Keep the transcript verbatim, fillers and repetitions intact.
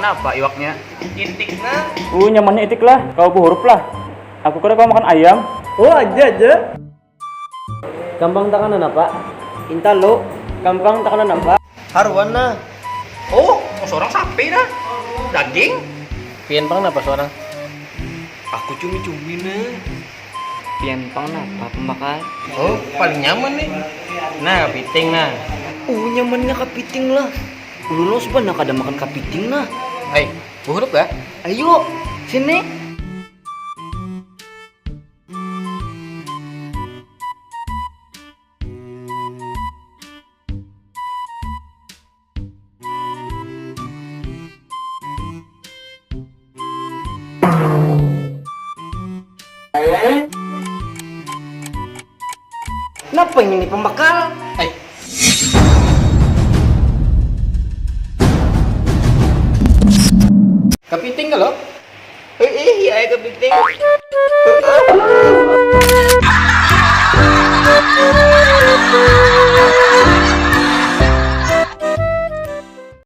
Apa iwaknya? Itik nah. Uh, nyamannya itik lah. Kau behurup lah. Aku kira kau makan ayam. Oh, aja aja. Gampang takanan apa? Intalu. Gampang takanan apa? Haruan nah. Oh, mau seorang sapi dah. Daging. Pian pang napa seorang? Aku cumi-cumi nah. Pian pang napa pembakal? Oh, paling nyaman nih. Nah, kepiting nah. Uh, nyamannya kapiting lah. Ulun lo suba nak ada makan kapiting nah. Hei, buhuruk dah. Ayo, sini. Napa ini pembakal? Hei. Kepiting kalau? Eh, eh, ya kepiting.